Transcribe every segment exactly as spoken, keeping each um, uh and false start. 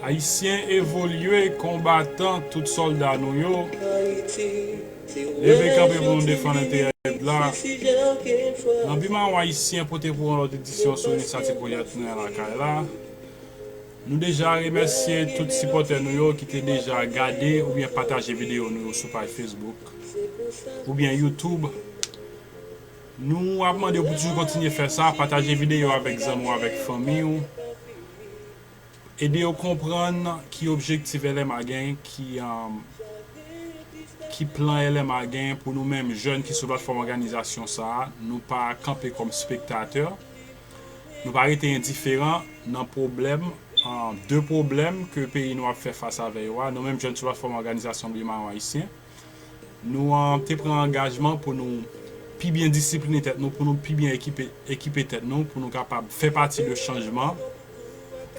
Ayisyen evolye, konbatan, tout sòlda nou yo, leve kanpe pou nou defann enterè pèp la. Nan Bi Mawon Ayisyen pote pou yon lòt edisyon sou inisyativ Pwojè Tounen Lakay la. Nou deja remèsye tout sipòtè nou yo ki te deja gade oubyen pataje videyo nou yo sou paj Facebook oubyen YouTube. Nou ap mande w pou toujou kontinye fè sa, pataje videyo avèk zanmi w, avèk fanmi w. Ede yo konprann ki objektif L M A gen, ki, um, ki plan L M A gen pou nou menm jèn ki sou platfòm òganizasyon sa a. Nou pa kanpe kòm spektatè. Nou pa rete endiferan nan pwoblèm, um, de pwoblèm ke peyi nou ap fè fas avè yo a. Nou menm jèn sou platfòm òganizasyon Bi Mawon Ayisyen, nou, um, te pran angajman pou nou pi byen disipline tèt nou, pou nou pi byen ekipe, ekipe tèt nou, pou nou kapab fè pati de chanjman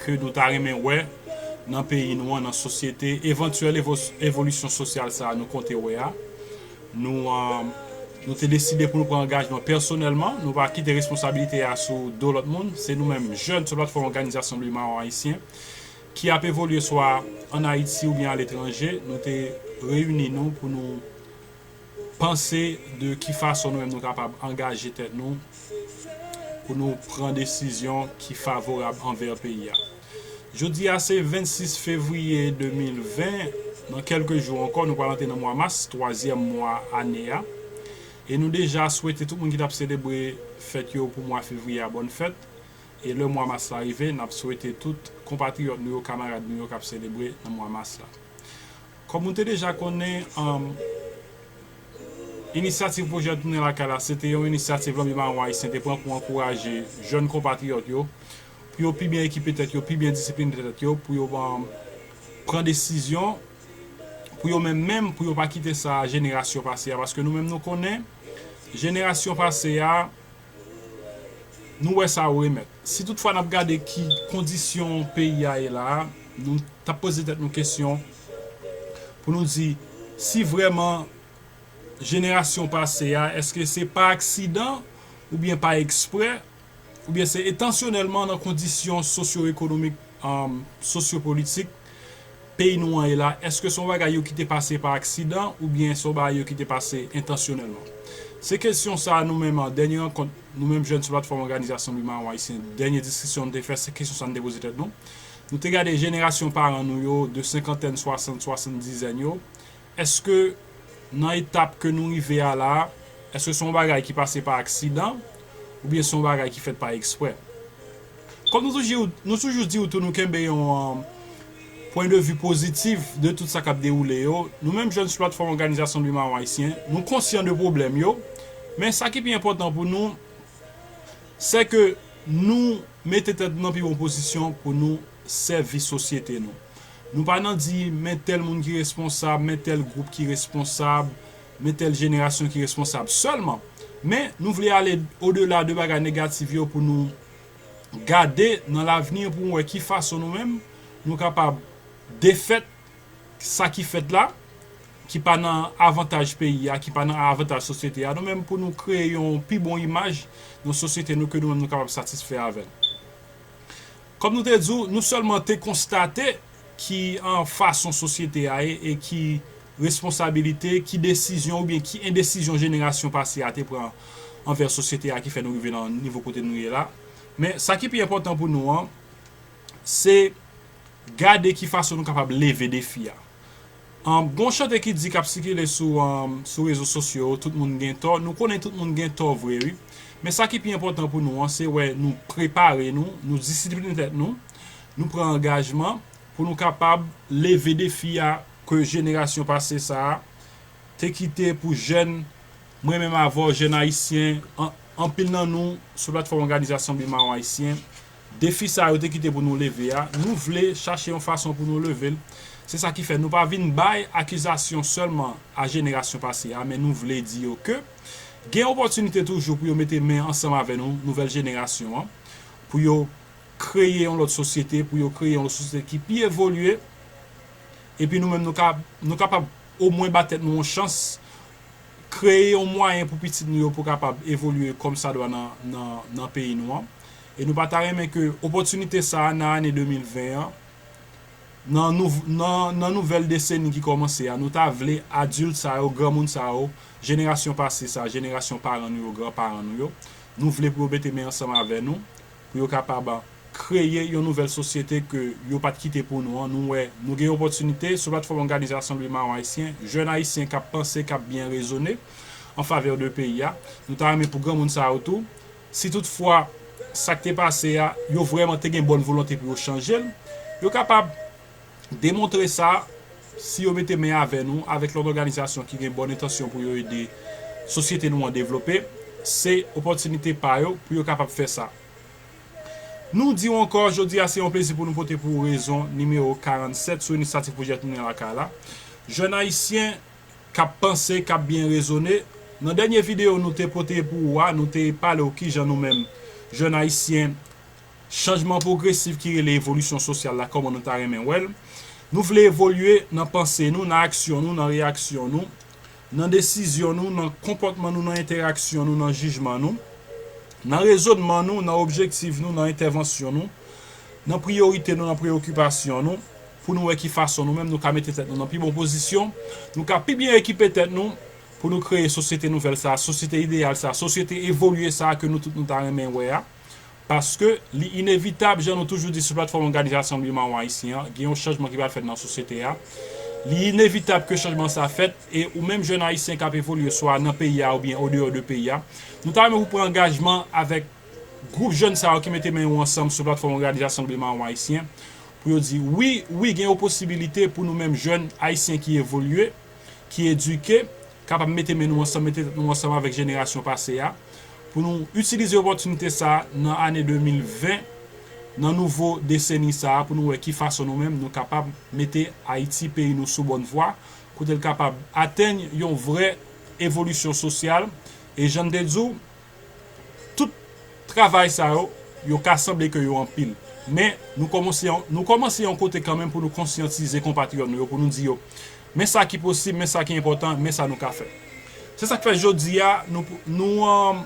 ke nou ta renmen wè nan peyi nou an, nan sosyete, evantyèl evo-, evolisyon sosyal sa a nou konte wè a. Nou, um, nou te deside pou nou pran angajman pèsonèlman, nou pa kite responsabilite a sou do lòt moun, se nou menm jèn sou platfòm òganizasyon Bi Mawon Ayisyen ki ap evolye swa ann Ayiti oubyen aletranje, nou te reyini nou pou nou panse de ki fason nou menm nou kapab angaje tèt nou pou nou pran desizyon ki favorab anvè peyi a. Jodi a se vennsis fevriye de mil ven, nan kèlke jou ankò nou pral antre nan mwa mas, twazyèm mwa ane a. E nou deja swete tout moun ki t ap selebre fèt yo pou mwa fevriye a bòn fèt. E lè mwa mas la rive, n ap swete tout konpatriyòt nou yo, kamarad nou yo k ap selebre nan mwa mas la. Kòm nou te deja konnen, um, inisyativ Pwojè Tounen Lakay la, se te yon inisyativ Lanbi Mawon Ayisyen te pran pou ankouraje jèn konpatriyòt yo, pou yo pi byen ekipe tèt yo, pi byen disipline tèt yo, pou yo, um, pran desizyon, pou yo menm menm, pou yo pa kite sa jenerasyon pase a, paske nou menm nou konnen, jenerasyon pase a, nou wè sa yo remèt. Si toutfwa n ap gade ki kondisyon peyi a ye la a, nou t ap poze tèt nou kesyon pou nou di si vrèman jenerasyon pase a, èske se pa aksidan oubyen pa eksprè, oubyen se entansyonèlman nan kondisyon sosyo-ekonomik, um, sosyo-politik peyi nou an ye la, èske se yon bagay yo kite pase pa aksidan oubyen se yon bagay yo kite pase entansyonèlman? Se kesyon sa a nou menm, an dènye rankont, nou menm jèn sou platfòm òganizasyon Bi Mawon Ayisyen, dènye diskisyon nou te fè, se kesyon sa a nou te poze tèt nou. Nou te gade jenerasyon paran nou yo, de senkantèn, swasant, swasanndizèn yo. Èske nan etap ke nou rive a la a, èske se yon bagay ki pase pa aksidan oubyen se yon bagay ki fèt pa eksprè? Kòm nou toujou, nou toujou di w tou nou kenbe yon, um, pwen de vi pozitif de tout sa k ap dewoule yo, nou menm jèn sou platfòm òganizasyon Bi Mawon Ayisyen, nou konsyan de pwoblèm yo, men sa ki pi enpòtan pou nou, se ke nou mete tèt nou nan pi bon pozisyon pou nou sèvi sosyete nou. Nou pa nan di men tèl moun ki responsab, men tèl gwoup ki responsab, men tèl jenerasyon ki responsab sèlman. Men nou vle ale odela de bagay negatif yo pou nou gade nan lavni pou n wè ki fason nou menm nou kapab defèt sa ki fèt la, ki pa nan avantaj peyi a, ki pa nan avantaj sosyete a, nou menm pou nou kreye yon pi bon imaj nan sosyete nou ke nou menm nou kapab satisfè avè l. Kòm nou te di w, nou sèlman te konstate ki, an, fason sosyete a ye e ki responsabilite, ki desizyon oubyen ki endesizyon jenerasyon pase a te pran anvè sosyete a ki fè nou rive nan nivo kote nou ye la. Men sa ki pi enpòtan pou nou an, se gade ki fason nou kapab leve defi a. Ann, gon chante ki di k ap sikile sou, ann, sou rezo sosyo yo, tout moun gen tò. Nou konnen tout moun gen tò vre, wi. Men sa ki pi enpòtan pou nou an, se wè nou prepare nou, nou disipline tèt nou, nou pran angajman pou nou kapab leve defi a ke jenerasyon pase sa a te kite pou jèn, mwen menm avè w, jèn ayisyen, an-, anpil nan nou sou platfòm òganizasyon Bi Mawon Ayisyen, defi sa yo te kite pou nou leve a, nou vle chache yon fason pou nou leve l. Se sa ki fè nou pa vin bay akizasyon sèlman a jenerasyon pase a, men nou vle di yo ke gen opòtinite toujou pou yo mete men ansanm avè nou, nouvèl jenerasyon an, pou yo kreye yon lòt sosyete, pou yo kreye yon lòt sosyete ki pi evolye. Epi nou menm, nou ka, nou kapab omwen ba tèt nou yon chans, kreye yon mwayen pou pitit nou yo pou kapab evolye kòmsadwa nan, nan, nan peyi nou an. E nou pa ta renmen ke opòtinite sa a nan ane de mil ven an, Nan, nouv, nan, nan nouvèl deseni ki kòmanse a, nou ta vle adilt sa yo, granmoun sa yo, jenerasyon pase sa, jenerasyon paran nou yo, granparan nou yo, nou vle pou yo mete men ansanm avè nou, pou yo kapab kreye yon nouvèl sosyete ke yo pa t kite pou nou an. Nou wè, nou gen opòtinite sou platfòm Òganizasyon Lwi Mawon Ayisyen, jèn ayisyen k ap panse, k ap byen rezone an favè de peyi a. Nou ta renmen pou granmoun sa yo tou, si toutfwa sa k te pase a, yo vrèman te gen bòn volonte pou yo chanje l, yo kapab demontre sa si yo mete men avè nou, avèk lòt òganizasyon ki gen bòn entansyon pou yo ede sosyete nou an devlope. Se opòtinite pa yo pou yo kapab fè sa. Nou di w ankò, jodi a se yon plezi pou nou pote pou ou rezon nimewo karannsèt sou inisyativ pwojè Tounen Lakay la. Jèn ayisyen k ap panse, k ap byen rezone. Nan dènye videyo nou te pote pou ou a, nou te pale w kijan nou menm, jèn ayisyen, chanjman pwogresif ki rele evolisyon sosyal la, kòman nou ta renmen wè l. Nou vle evolye nan panse nou, nan aksyon nou, nan reyaksyon nou, nan desizyon nou, nan konpòtman nou, nan entèraksyon nou, nan jijman nou, nan rezònman nou, nan objektif nou, nan entèvansyon nou, nan priyorite nou, nan preyokipasyon nou, pou nou wè ki fason nou menm nou ka mete tèt nou nan pi bon pozisyon, nou ka pi byen ekipe tèt nou pou nou kreye sosyete nouvèl sa, sosyete ideyal sa, sosyete evolye sa ke nou tout nou ta renmen wè a. Paske li inevitab, jan nou toujou di sou platfòm Òganizasyon Lwi Mawon Ayisyen an, gen yon chanjman ki pral fèt nan sosyete a. Li inevitab ke chanjman sa fèt, e ou menm jèn ayisyen k ap evolye swa nan peyi a oubyen odeyò de peyi a, nou ta renmen pou pran angajman avèk gwoup jèn sa yo ki mete men yo ansanm sou platfòm Òganizasyon Lwi Mawon Ayisyen, pou yo di wi, wi, gen yon posibilite pou nou menm jèn ayisyen ki evolye, ki edike, kapab mete men nou ansanm, mete tèt nou ansanm avèk jenerasyon pase a, pou nou itilize opòtinite sa a nan ane de mil ven, nan nouvo deseni sa a, pou nou wè ki fason nou menm nou kapab mete Ayiti, peyi nou, sou bòn vwa, kote l kapab atenn yon vrè evolisyon sosyal. E jan n te di w, tout travay sa yo, yo ka sanble ke yo anpil. Men, nou kòmanse yon, nou kòmanse yon kote kanmenm pou nou konsyantize konpatriyòt nou yo, pou nou di yo, men sa ki posib, men sa ki enpòtan, men sa nou ka fè. Se sa k fè jodi a, nou, nou, um,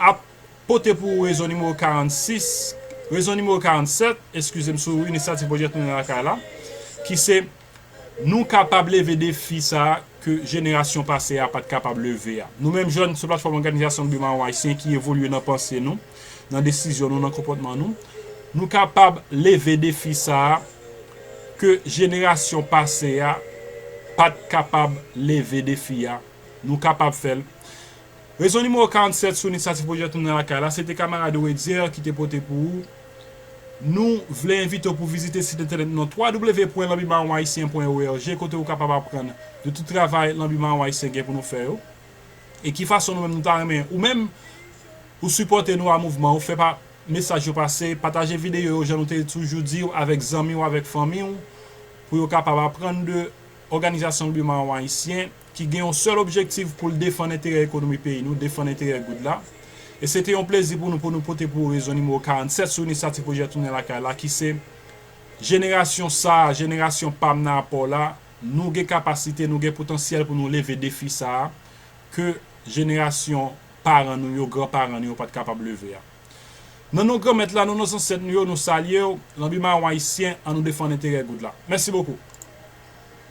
ap pote pou ou rezon nimewo karannsis, rezon nimewo karannsèt, eskize m, sou inisyativ pwojè Tounen Lakay la, ki se nou kapab leve defi sa a ke jenerasyon pase a pa t kapab leve a. Nou menm jèn sou platfòm Òganizasyon Lwi Mawon Ayisyen ki evolye nan panse nou, nan desizyon nou, nan konpòtman nou, nou kapab leve defi sa a ke jenerasyon pase a pa t kapab leve defi a. Nou kapab fè l. Rezon nimewo karannsèt sou inisyativ pwojè Tounen Lakay la, se te kamarad Redier ki te pote pou ou. Nou vle envite w pou vizite sit entènèt nou nan w w w pwen lanbi mawon ayisyen pwen o r g, kote ou kapab aprann de tout travay Lanbi Mawon Ayisyen gen pou nou fè yo. E ki fason nou menm nou ta renmen ou menm ou sipòte nou a mouvman, ou fè pa mesaj yo pase, pataje videyo yo jan nou te toujou di w avèk zanmi w, avèk fanmi w, pou yo kapab aprann de Òganizasyon Lanbi Mawon Ayisyen, ki gen yon sèl objektif pou l defann enterè ekonomi peyi nou, defann enterè goud la. E se te yon plezi pou nou, pou nou pote pou ou rezon nimewo karannsèt sou inisyativ pwojè Tounen Lakay la, ki se jenerasyon sa a, jenerasyon pa m nan apò la, nou gen kapasite, nou gen potansyèl pou nou leve defi sa a, ke jenerasyon paran nou yo, granparan nou yo pa t kapab leve a. Nan non Granmèt la, nan non zansèt nou yo, nou salye w. Lanbi Mawon Ayisyen, an nou defann enterè goud la. Mèsi bokou.